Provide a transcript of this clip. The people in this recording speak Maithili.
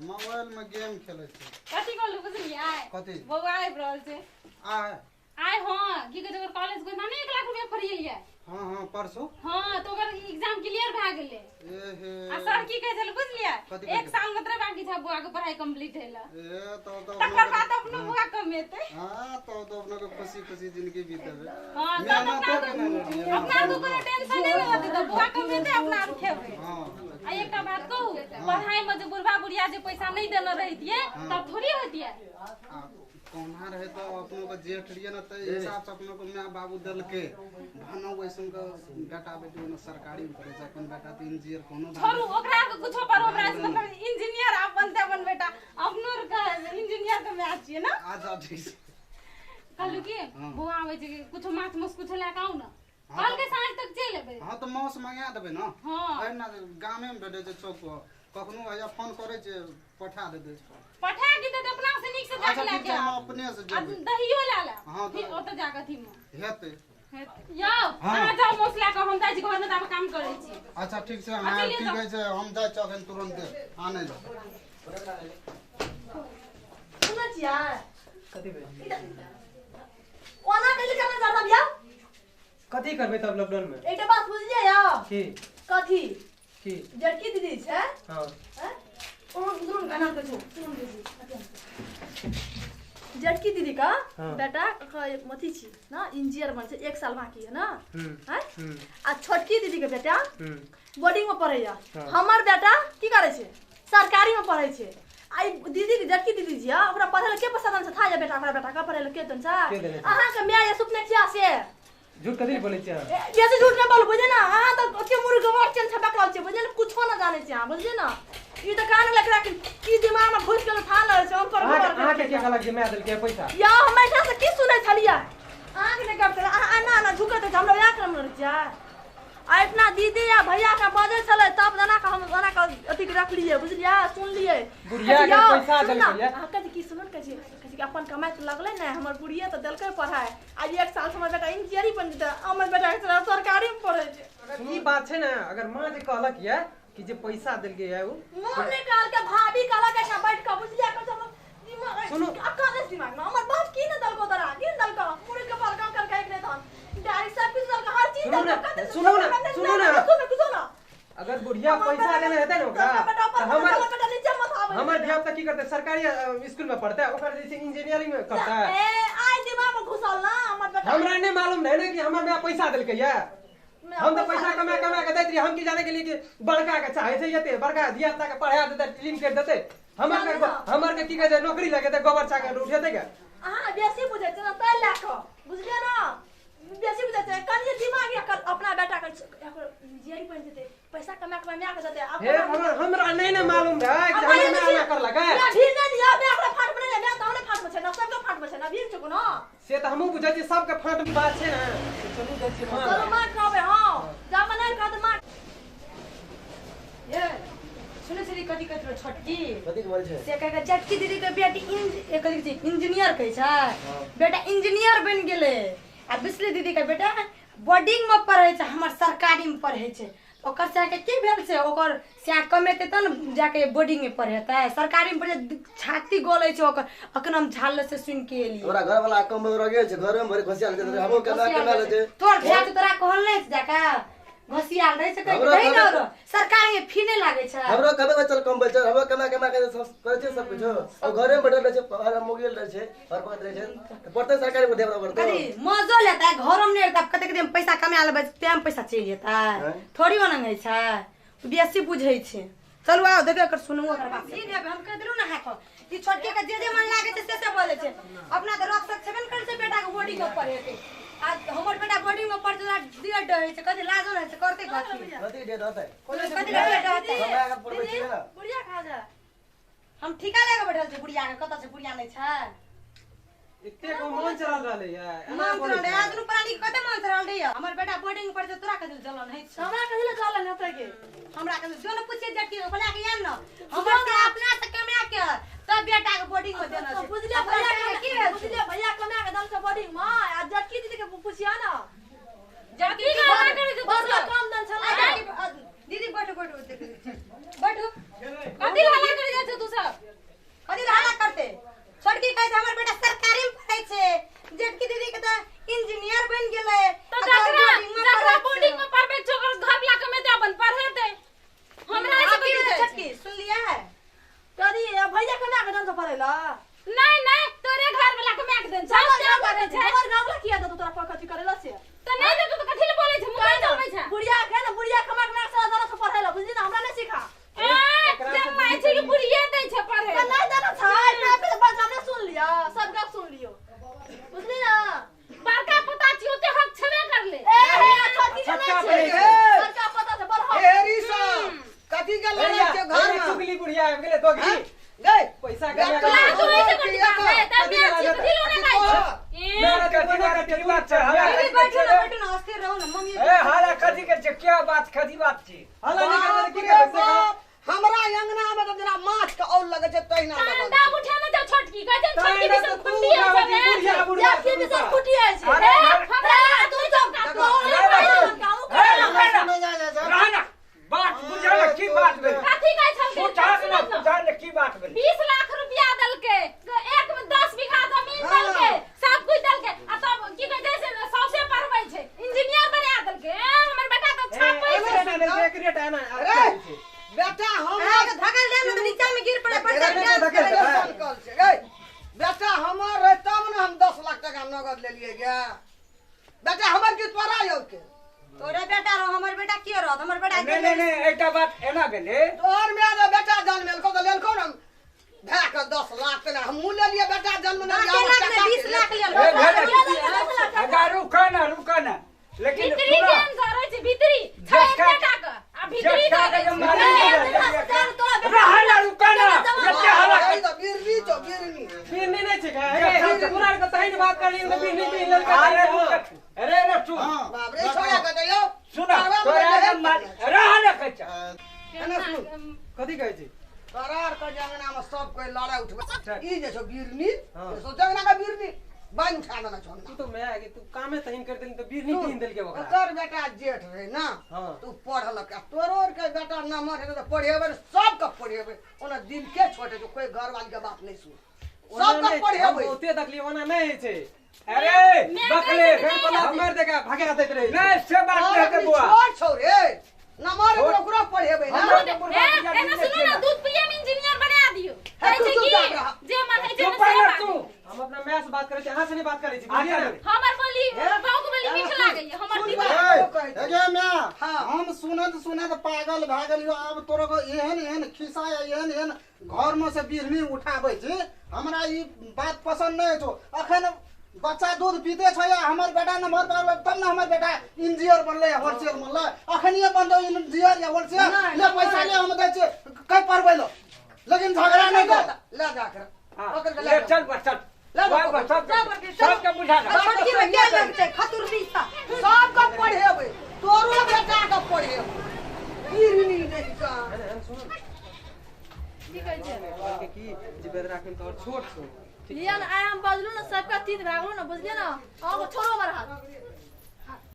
मोबाइल में गेम खेलै छै। कथी कहलु बुझलियै? कथी? बौआ आबि रहल छै। आय आइ हँ, की कहै छै, ओकर कॉलेज के ने 1 लाख रुपया फरिएलियै। हाँ हाँ, परसू। हँ, तऽ ओकर एग्जाम क्लियर भए गेलै। ए हे। आ सर की कहै छलै बुझलियै? कथी कहै 1 साल मात्र बाकी छै बौआ के पढ़ाई कंप्लीट होइला। ए तो तो तकर बाद अपनो बौआ कमेतै। हाँ, तो अपना के खुशी खुशी जिंदगी बीतेबे। हँ, तब मेहनत अपना केने रहियै। अपना आरके कोनो टेंशन नहि रहतै, तऽ बौआ कमेतै, अपना आर खेबै। हाँ। आ एकटा बात कहू, पढ़ाई में जे बुढ़बा बुढ़िया जे पैसा नहीं देने रहितियै तब थोड़ी होतियै। आ कोना रहे तो अपनो के जेठ रहिए ना, तो हिसाब से अपनो के my बाबू देलके भानो वैसन के बेटा बेटी ने सरकारी में पढ़े छै, अपन बेटा तो इंजीनियर कोनो। छोड़ू ओकरा आरके कुछो पर, हमरा से मतलब इंजीनियर आब बनते अपन बेटा, अपनो आर के इंजीनियर के माय छियै ना। अच्छा ठीक छै। कहलू की, बौआ आबै छै, कुछो माछ मास कुछो लए कऽ आउ ने, कल के साँझ तक चलि एबै। हाँ, तो मांस मंगा देबै ना। हाँ। एहिना गामे में भेटै छै चौक पर, कखनो हैया फोन करै छै, पठा देबै। पठा की देतै, अपना से नीक से जाके अच्छा लए ठीक के छै, हम आउ। अपने से आ जेबै। दहियो लए ले। हाँ, फिर ओतऽ जाके अथी मे हेतै। यौ। हाँ। अहाँ जाउ माछ लए कऽ, हम जाइ छी घर में, तऽ काम करै छी। अच्छा ठीक छै, हम अकेले की जाउ। कहै छै, हम जाइ छी अखन तुरन्ते आनै लए। सुनै छियै? कथी भेल? ओना कैले करना जादा बिया। कथी करबै तब लॉकडाउन में? एकटा बात बुझलियै यौ? की? कथी? की? जड़की दीदी छै। हाँ। हैं? ओ सुन गाना के छो, सुन दीदी। जड़की दीदी का हाँ। बेटा अथी छी ना, इंजीनियर बन छै, 1 साल बाकी है ना। हम्म। हैं? हम्म। आ छोटकी दीदी के बेटा हम्म। बोर्डिंग में पढ़ैया। हाँ। हमर बेटा की करै छै? सरकारी में पढ़ै छै। आ ई दीदी के जड़की दीदी जी ओकरा पढ़ै लए के पैसा देने छै? था या बेटा, ओकरा बेटा के पढ़ै लए के देने छै? के देने छै? अहाँ के my या सुपने छिया से। झूठ कथी बोलै छियै अहाँ? बेसी झूठ नहि बोलू, बुझलियै ने? अहाँ तऽ ओते मुर्ग गवार चल छै, बकराल छै, बुझलियै ने? कुछो न जानै छै अहाँ, बुझलियै ने? ई तऽ कान लग कि की दिमाग में घुसि गेल था न छै, हम पर अहाँके के कहलक जे my देलकै पैसा? या हम एहिठाम से की सुनै छलियै? अहाँके नहि गप अहाँ एना एना झुकैत रहै छै, हमरा वएह क्रम रहै छियै। आ इतना दीदी या भैया के बजै छलै तब एना कऽ हम एना कऽ अथी के रखलियै, बुझलियै? सुनलियै। बुढ़िया के यौ, पैसा सुन ने, देलकै। अहाँ कहै छी की सुनू ने, कहै छी कहै छी कि अपन कमाइ तऽ लगलै ने, हमर बुढ़िये तऽ देलकै पढ़ाइ। आ 1 साल से हमर बेटा इंजीनियरिंग बनि जेतै, हमर बेटा सरकारी में पढ़ै छै। अगर ई बात छै ने, अगर माँ जे कहलक ये कि जे पैसा देलकै ये उ माँ नहि कहलकै, भाभी कहलक एहिठाम बैठ कऽ, बुझलियै? कहै छै हमर दिमाग सुनू। अक्कल नहि छै दिमाग में। हमर बाप की ने देलकौ तोरा? की ने देलकौ? मुड़ी के बल काम करके एक नहि तहन डायरी सब किछु देलकौ, हर चीज सुनू ने, देलकौ, कते सुनू ने, सुनू ने। सुनू कुछो ना। अगर बुढ़िया पैसा देने हेतै ने ओकरा, बेटा तऽ हमर हमर बेटा नीचे मत आबै। हमर धिया पुता की करतै? सरकारी स्कूल में पढ़तै, ओकर जे छै इंजीनियरिंग में करतै। ए आइ दिमाग में घुसल ना हमर बेटा। हमरा नहि मालूम रहै ने कि हमर my पैसा देलकै ये। हम तऽ पैसा कमा कमा के दैत रहियै, हम की जाने के लिए कि बड़का के चाहे छै एते बड़का धिया पुता के पढ़ा देतै, फिल्म कर देतै। हमर के हमर के की कहै छै, नौकरी लगेतै, गोबर छाके उठेतै के। अहाँ बेसी बुझै छियै ने, ताहि लए कऽ बुझलियै ने, बेसी बुझै छियै। कनिये दिमाग एकर अपना बेटा के एकर इंजीनियरिंग बनि जेतै, पैसा कमा कमा my के देतै। हे भगवान, हमरा नहि ने मालूम रहै कि हमर my एना करलकै। भीड़ नहि दिअ, my ओकरा फाट में नहि, my तऽ हमरे फाट में छै ने, सबके फाट में छै ने, भीड़ छै कोनो। से तऽ हमहूँ बुझै छियै सबके फाट में बात छै ने। चलू जाइ छियै माँ। चलू माँ कहबै, हँ जामे नहि कहत माँ। ये सुनै छली कथी कहैत रहौ छोटकी? कथी बोल छै? से कहे जटकी दीदी के बेटी कथी कहै छै, इंजीनियर कहै छै, बेटा इंजीनियर बनि गेलै। आ बिसली दीदी के बेटा बोर्डिंग में पढ़ै छै, हमर सरकारी में पढ़ै छै। ओकर सएहके की भेल छै? ओकर सएह कमेतै तब ने जाके बोर्डिंग में पढ़ेतै। सरकारी में पढ़ै छाती गलै छै ओकर, अखन हम झाल से सुनि के एलियै। हमरा घर वाला कम रह गेल छै, घर में भरि घसियाल छै, हमो केना केना ले छै। तोहर भाय तऽ तोरा कहल नहि छै जाके घसियाल रहै छै, कहै हमरो ने औरो सरकारी में फी नहि लागै छै। हमरो कमे चल कम बचल, हमरो कमा कमा के सब करै छै सब कुछ, और घरे में बैठल रहै छै, हर मोगिल रहै छै, हर वक्त रहै छै, तऽ पढ़तै सरकारी में देबरा पड़तै। कथी मजो लेतै? घरोमे नहि रहतै, कतेक दिन पैसा कमा लेबै तें पैसा चलि जेतै? थोड़ी ओना होइ छै, बेसी बुझै छै। चलू आउ, देखियौ एकर सुनू ओकर बात। ई नहि हम कहि देलहुँ ने अहाँके, ई छोटके के जे जे मन लागै छै से से बोलै छै। अपना तऽ रख सक छेबे ने करै छै बेटाके बोर्डिंग में पढ़ेतै। आ हमर बेटा बोर्डिंग में पढ़तै, ओकरा दिअ डरै छै, कथी लाजो नहि छै, करतै कथी? कथी डेट होतै? कथी लए डरतै? कमा के पढ़बै छियै ने। बुढ़िया खा जा। हम ठीका लए कऽ बैठल छी बुढ़िया के, कतऽ छै बुढ़िया? नहि छै। एते को मन चलल रहलै ये एना मन बोलै चलल छै। रहै, दुनू प्राणी कते मन चलल रहै। हमर बेटा बोर्डिंग में पढ़ै छै, तोरा कथी जलन होइ छै? हमरा कथी लए जलन हेतै के? हमरा कथी जो ने पूछिए जटकी के बोला के आन न, हमर से अपना से कमा के तब बेटा के बोर्डिंग में देना छै। बुझलियै अपना भैया से की भेल छै? बुझलियै भैया कमा के दल छै बोर्डिंग में, आ जटकी दीदी के पुछिया ना। जटकी के हल्ला करै छै तू बड़ सब? कम दल छलै। दीदी बैठू बैठू बैठू। कथी हल्ला करै जाइ छै तू सब? छोटकी कहै छै हमर बेटा सरकारी में पढ़ै छै, जेठकी दीदी के त इंजीनियर बन गेलै। तो जकरा जकरा बोर्डिंग में पढ़बै छौ ओकर घर वाला के में अपन पढ़ेतै। हमरा ऐसे की की छोटकी सुन लिया है? करी भैया के माय के दन से पढ़ैला? नहीं नहीं, तोरे घर वाला के my के देन छै। हमर गांव वाला किया देतो तोरा पर कथी करेला से? त नहीं देतो त कथी ले बोलै छै? मुंह नहीं जमै छै। बुढ़िया के ना, बुढ़िया कमा के माय से दन से पढ़ैला, बुझली ना? हमरा नहीं सिखा। ए जमै छै कि बुढ़िए दै छै पढ़े? त नहीं देना छै, प्राइवेट बस हमने सुन लिया, सब गप सुन लियो, बुझली ना? बड़का पता छी ओते हक छबे करले। ए हे छोटकी के नहीं छै, बड़का पता छै बड़ हक। हेरी सब कथी के लड़ाई छै घर में? चुगली बुढ़िया आबि गेलै दोगली। गई पैसा कमा तोरा तो ऐसे करती है त बियाह छी कथी लोने खाइ छै? दीदी बैठू ना, बैठू ना, अस्थिर रहू ना मम्मी। ए हाला कथी के छै? क्या बात कथी बात छी? हल्ला नहीं करबै की करबै से? हमरा अंगना में त जेना माछ के औल लगे छै तहिना लगल। अंडा उठे न जा छोटकी कहै छै छोटकी भी सब खुंडी है सब। जेठकी भी सब खुटी है छै। हमरा तू सब रहना बात बुझल की बात भेल? कथी कहै छल? पूछा ने की बात भेल? 20 लाख रुपया देलकै, एक में 10 बीघा जमीन देलकै, सब कुछ देलकै आ तब की कहै छै से सौसे पढ़बै छै, इंजीनियर बना देलकै। हमर बेटा त छापै छै। एक रेट आना। अरे बेटा हमरा के धकेल दे ना त नीचा में गिर पड़े पड़ते। गई बेटा हमर रहे तब ने हम 10 लाख टका नगद लेलिए गे। बेटा हमर की तोरा यौ के? तोरे बेटा रहो, हमर बेटा कियो रहत? हमर बेटा नहीं नहीं नहीं, एकटा बात एना भेलै, तोहर my जे बेटा जन्मेलको त लेलको न भए के 10 लाख त हमहूँ लेलिए बेटा जन्म ने। 20 लाख लेलको। अगा रुका ना, रुका ना, लेकिन भीतरी केन धरै छै? भीतरी छै बेटा के आ भीतरी धरै छै। रहना रुका ना, एते हल्ला बिरनी छौ बिरनी। बिरनी नहीं छै के तोरा के तहिन बात करली त बिरनी बिन लेलकै। अरे अरे रे सुन, बाप रे छोड़ा के दियो। सुन तोरा के मार रहना कहै छै। एना सुन कथी कहै छै? तोरा आर के जंगना में सब कोई लड़ाई उठबै ई जे छौ बिरनी, सो जंगना के बिरनी बांध उठा देना छौ। तू तो मैं आगे तू कामे तहिन कर देली त बिरनी कीन देलके ओकरा। ओकर बेटा जेठ रहे ना, तू पढ़लक। तोरो आर के बेटा नमहर हेतै त पढ़ेबै, सब के पढ़ेबै। ओना दिल के छोटे जो कोई घर वाली के बात नहीं सुन, सब के पढ़ेबै। ओते देखली ओना नहीं है छै। अरे बकले हमर देखा भागे दैत रहे। नहीं से बात नहीं है बुआ, छोट छौ रे नमहर ओकरो पढ़ेबै ना। एना सुनू ना, दूध पिए में इंजीनियर बना दियो। कहै छै कि जे मन है जे तू। हम अपना my से बात करै छी, अहाँ से नहीं बात करै छी। हमर बोली बाबू के बोली मीठ लागै हमर दीदी। ए my, हम सुनत सुनत पागल भए गेलियो। आब तोरो को एहन एहन खिस्सा या एहन एहन घर में से बिरनी उठाबै छी, हमरा ई बात पसंद नहीं छौ। अखन बच्चा दूध पीते छै या हमर बेटा नमहर भए तब ने हमर बेटा इंजीनियर बनलै या होलसेल बनलै। अखनिए बनतौ इंजीनियर या होलसेल, ले पैसा ले हम दै छियै कै पढ़बै लो, लेकिन झगड़ा नहीं कर। ले जा कर पकड़ के ले चल बस चल ले सब के बुझा दे। छोटकी में के लग छै खतुरनी सा सब के पढ़ेबै, तोरो बेटा के पढ़ेबै। बिरनी नहीं का सुन की कहै छै? की जे बेदरा के तोर छोट छौ लिया ना, आइ हम बजलू ना सबका तीत भए गेलू ना, बुझलियै ना? अहाँके छोड़ो हमर हाथ।